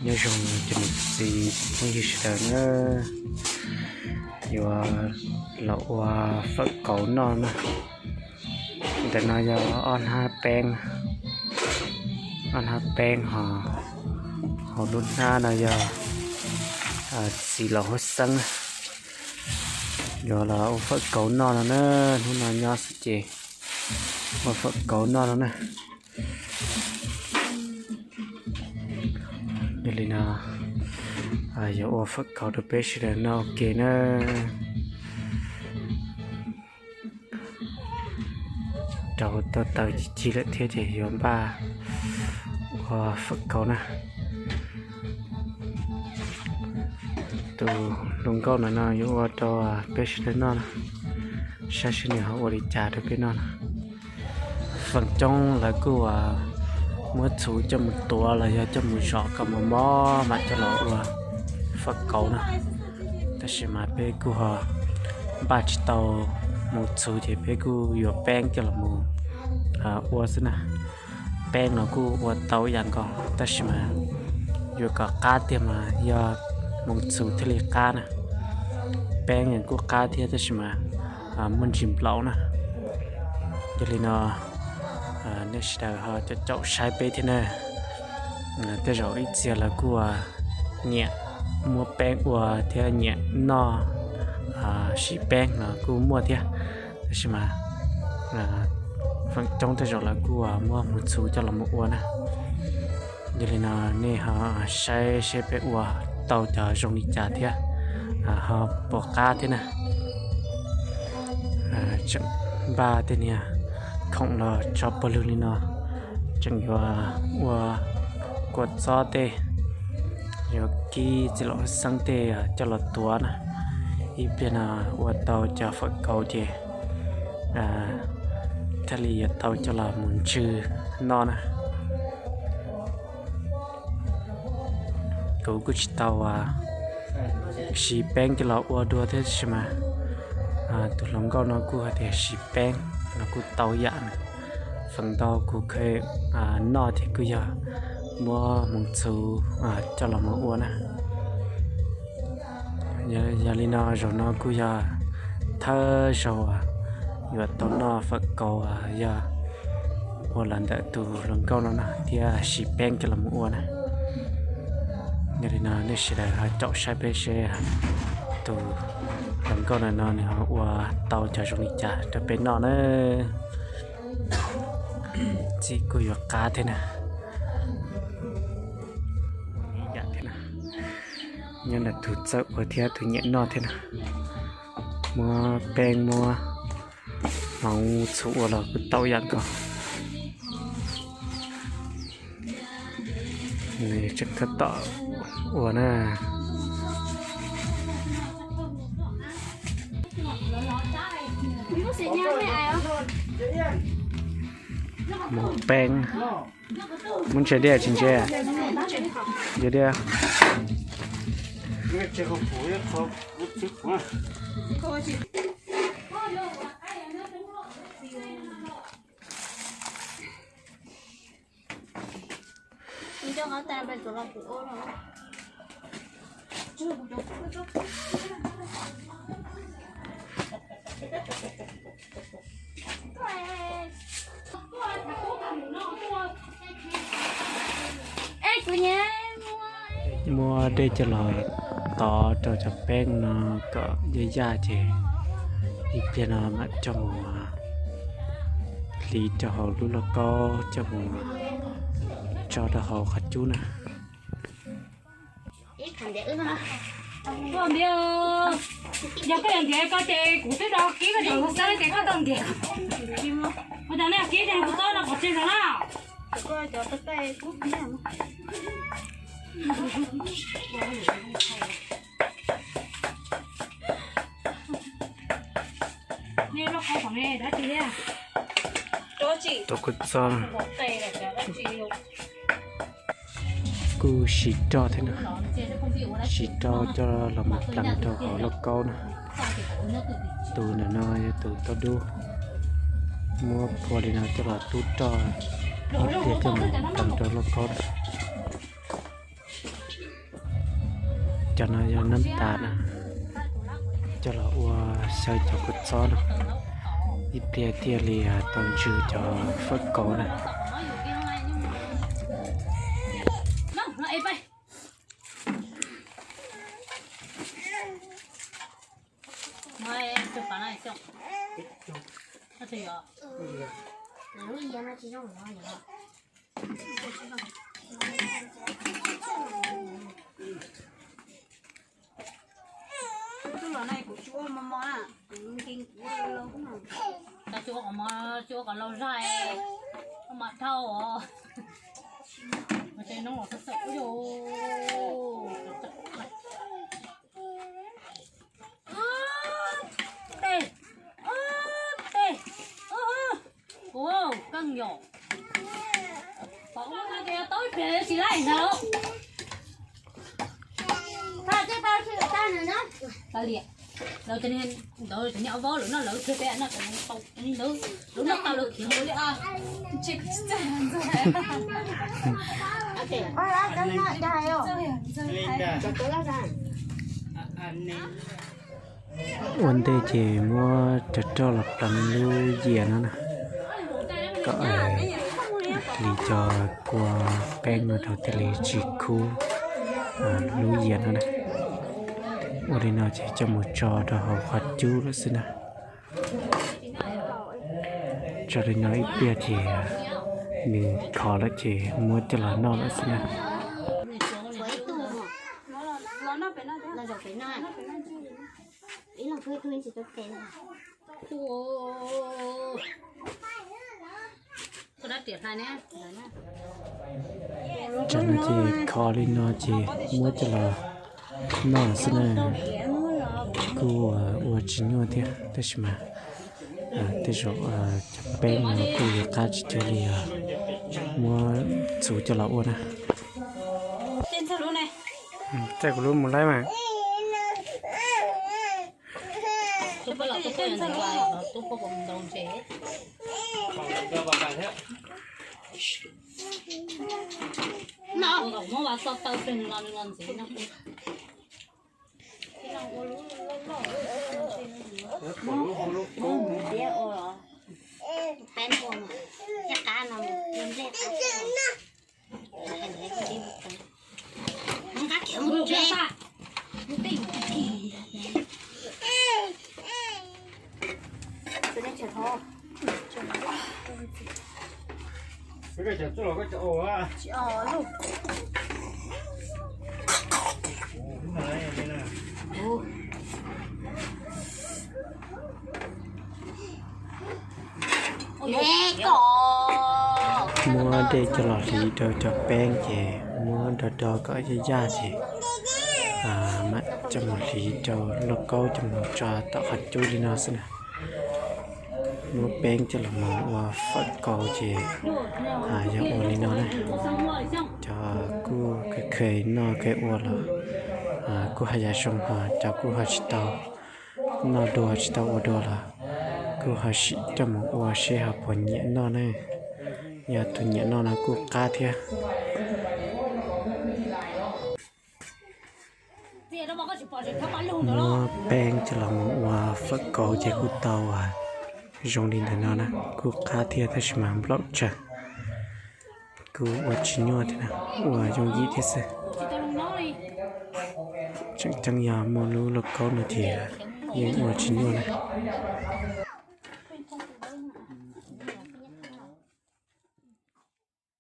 Nyob zoo cov niam txiv phooj ywg sawv daws na, yuav los ua fawm kauv noj na. Ntawm no yog ob hnab peeb, ob hnab peeb ho hauv lub hnab no yog txiv laus huab xeeb na. Yuav los ua fawm kauv noj no na, hnub no nyob xwb ces ua fawm kauv noj no na. Yog li no yuav ua fawm kauv rau peb sawv daws noj ua ke na. Rau tau taws ci ci lawm thiab ces yuav npaj ua fawm kauv na. Tus hluas nkauj no no yuav ua rau peb sawv daws noj na, saib seb nws ho ua li cas rau peb noj na. Feem coob lawv kuj muab txhuv coj mus tuav los yog coj mus zom kom mos mos mam coj los ua fawm kauv na. Tab sis mas peb kuj ho npaj tsis tau mus txhuv ces peb kuj yuav peeb coj los mus ua xwb na. Peeb los kuj ua tau ib yam nkaus tab sis mas yuav kom qab tiag mas yog mus txhuv thiaj li qab na. Peeb kuj qab thiab tab sis mas muaj ntsis nplaum na. Yog li no nej sawv daws ho caum caum saib peb thiab na. Tej zaum ib txhia lawv kuj nyiam muab peeb ua thiab nyiam noj siv peeb los kuj muaj thiab, tab sis mas feem coob tej zaum lawv kuj muab mus txhuv coj los mus ua na. Yog li no nej ho saib seb peb ua tau cov zoo li cas thiab ho puas qab thiab na. Tseem npaj tej niag khoom los tso pawg lug li no, tseem yuav ua kua txob tej, yuav kib txiv laus huab xeeb tej coj los tuav na. Ib pliag no ua tau cov fawm kauv ces thiaj li yuav tau coj los mus ntsw noj na. Kuv kuj tsis tau siv peeb coj los ua dua thiab tab sis mas tus hluas nkauj no kuj hais tias siv peeb los kuj tau yam na. Feem ntau kuv kheev noj ces kuj yog muab mus txhuv coj los mus ua na. Yog li no zaum no kuj yog thawj zaug yuav tau noj fawm kauv yog ua los ntawm tus hluas nkauj no no thiab siv peeb coj los mus ua na. Yog li no nej sawv daws ho caum saib peb seb tus hluas nkauj no no nws ho ua tau cov zoo li cas rau peb noj na. Txim kuj yuav qab thiab na. Nyob ntawm tus txawj ua thiab tus nyiam noj thiab na. Muab peeb muab hmoov txhuv ua los kuj tau yam nkaus. Nws tseem tab tom ua na. Mus peeb. Muab ntse diaj tsis ntse? Ntse diaj. Muab dej coj los tov rau cov peeb no kom yaj yaj ces ib pliag no mam coj mus hliv rau hauv lub lauj kaub coj mus tso rau hauv qhov cub na. Yog koj yuav ntiav ko ces kuv twb rau kib koj cov xab ces koj tau ntiav. Ua cas nej kib ces kuv txob no qhov tsev no na. Tus kuj txog, kuj siv roj thiab na, siv roj coj los mus pleev rau hauv lauj kaub na. Tus ntawm no yog tus tau dub, muab phua li no coj los tub roj ib pliag coj mus pleev rau lauj kaub na. Cov no yog nab tas na, coj los ua xyaw cov kua txob no, ib pliag thiaj li tau ntsw cov fawm kaus na. Kuv los na kuv tsis ua mos mos na, kuv nkees kuv ua lauj lauj. Tsis ua kom mos, tsis ua kom laus zog, ua mos dhau os. Mas ces no los xav xav ua yus. Ub, tes, ub, tes, ub, ub, keej yom. Pom ub no ces tau ib pliag tsis laij ntawd. Tau liam, lawv cov niag ntawd cov niag ob vaub lawv noj lawv kiag peb noj cov ntawd, lawv noj tau lawv khiav mus li os. Ua ntej ces muab cov roj los pleev lub yias no na, kom hliv cov kua peeb no rau thiaj li tsis khub lub yias no na. Ua li no ces coj mus tso rau hauv qhov cub lawm xwb na. Tso li no ib pliag ces nws khov lawm ces muab coj los noj lawm xwb na. Tsam no ces khov li no ces muab coj los noj xwb na. Kuj ua tsis nyuaj thiab tab sis mas tej zaum cov peeb no kuj yuav qab tsis cuag li muab txhuv coj los ua na. Txawj kuv lub mus laib mas. Muab dej coj los hliv rau cov peeb ces muab do do kom yaj yaj ces mam coj mus hliv rau lauj kaub coj mus tso tom qhov cub li no xwb na. Muab peeb coj los mus ua fawm kaus ces yog ua li no na. Cov kuj kheev kheev noj kheev ua los kuj haj yam zoo, ho cov kuj ho tsis tau noj dua tsis tau ua dua los kuj ho sim coj mus ua seb ho puas nyiam noj ne. Yog tus nyiam noj no kuj qab thiab. Muab peeb coj los mus ua fawm kaus ces kuj tau zoo li ntawm no na, kuj qab thiab tab sis mas nplaum tsawg, kuj ua tsis nyuaj thiab na, ua yooj yim thiab xwb. Tseem ceeb yog muaj lub lauj kaub no ces yeej ua tsis nyuaj na.